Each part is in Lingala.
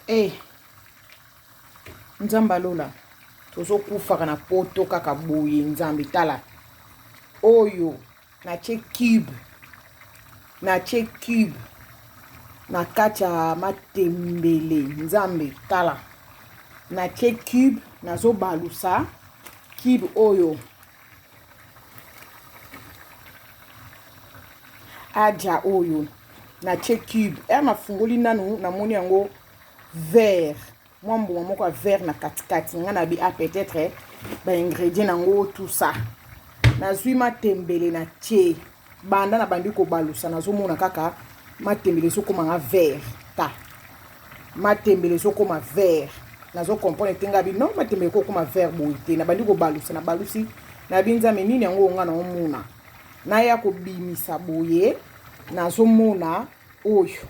Eh, Nzambe alola, tozokufaka na poto kaka boye. Nzambe, tala oyo natie cube, natie cube na kati ya matembele. Nzambe, tala, natie cube, nazobalusa cube oyo aja oyo natie cube ere nafungoli nanu, namoni yango vert, mwa mbuma moko ya vert na katikati. Ngai nabi a ah, peut-être baingrédient nango, tout ça. Nazwi matembele na tie, banda na bandi kobalusa, nazomona kaka matembele ezokoma nga vert. Ta matembele ezokoma vert, nazo comprendre te. Ngai bi non, matembele ekokoma vert boye te. Nabandi kobalusa, nabalusi, nabi Nzambe, nini yango nga naomona? Naya kobimisa boye, nazomona oyo.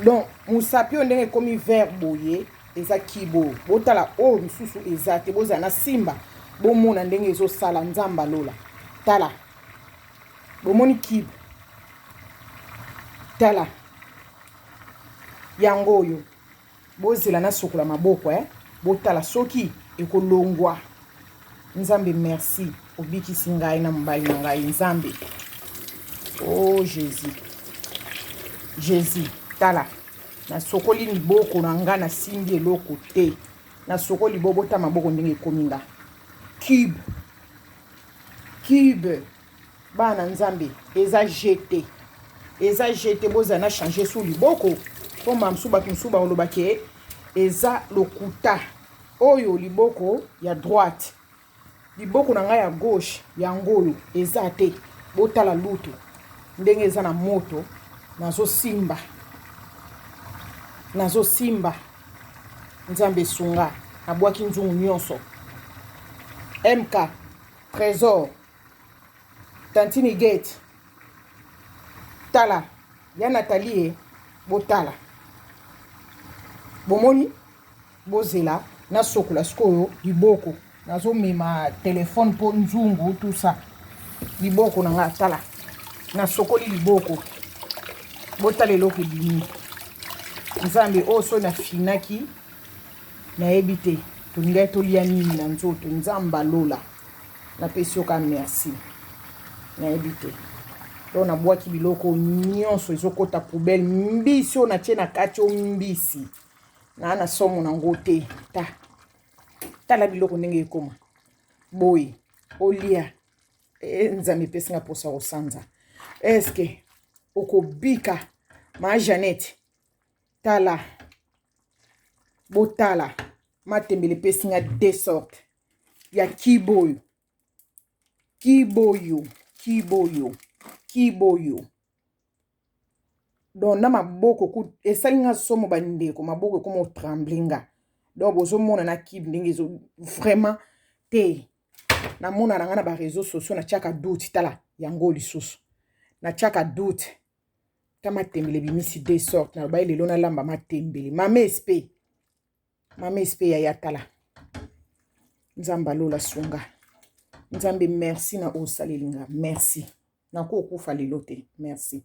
Donc mosapi oyo ndenge ekomi vert boye, eza kibo. Botala oyo mosusu eza te, bozala na simba, bomona ndenge ezosala. Nzambe alola, tala, bomoni kibe? Tala yango oyo. Bozela nasokola maboko eh. Botala soki ekolongwa. Nzambe, merci, obikisi ngai na mobali na ngai. Nzambe, oh Jésus, Jésus. Tala, nasokoli liboko na ngai, nasimbi eloko te. Nasokoli liboko, botala maboko ndenge ekomi nga cube, cube. Bana Nzambe, eza gt, eza gt. Bozala na change su liboko, mpo ma mosusu, bato mosusu bakoloba ke eza lokuta. Oyo liboko ya droite, liboko na ngai ya gauche yango oyo eza te. Botala lutu ndenge eza na moto, nazosimba, nazosimba. Nzambe esunga, nabwaki nzungu nyonso. Mk Trésor, Tantini Gate, tala ya Nathalie ye. Botala, bomoni? Bozela nasokola sikoyo liboko. Nazomema telefone mpo nzungu tusa liboko na nga. Tala, nasokoli liboko, botala eloko ebimi. Nzambe, oyo soki nafinaki, nayebi te tolingaki tolia nini na nzoto. Nzambe alola, napesi yo ka merci. Nayebi te. Donc nabwaki biloko nyonso, ezokɔta poubelle. Mbisi oyo natie na kati oyo, mbisi naa na somo nango te. Ta tala biloko ndenge ekoma boye, olia e, Nzambe epesinga mposa kosanza. Eske okobika ma Janete? Tala, botala matembele epesinga de sorte ya kiboyo, kiboyo, kiboyo, kiboyo. Donc na maboko esali nga somo, bandeko, maboko ekoma otremble nga. Donc bozomona na kibe ndenge ezo vraiment te. Namona na nga na bareseau sociaux, natiaka doute. Tala yango lisusu, natiaka doute. Ta matembele ebimisi de sorte. Nalobai lelo nalamba matembele. Mama sp, mama sp, yaya, tala. Nzambe alola, sunga. Nzambe, merci na oyo osaleli nga. Merci, nakokufa lelo te. Merci.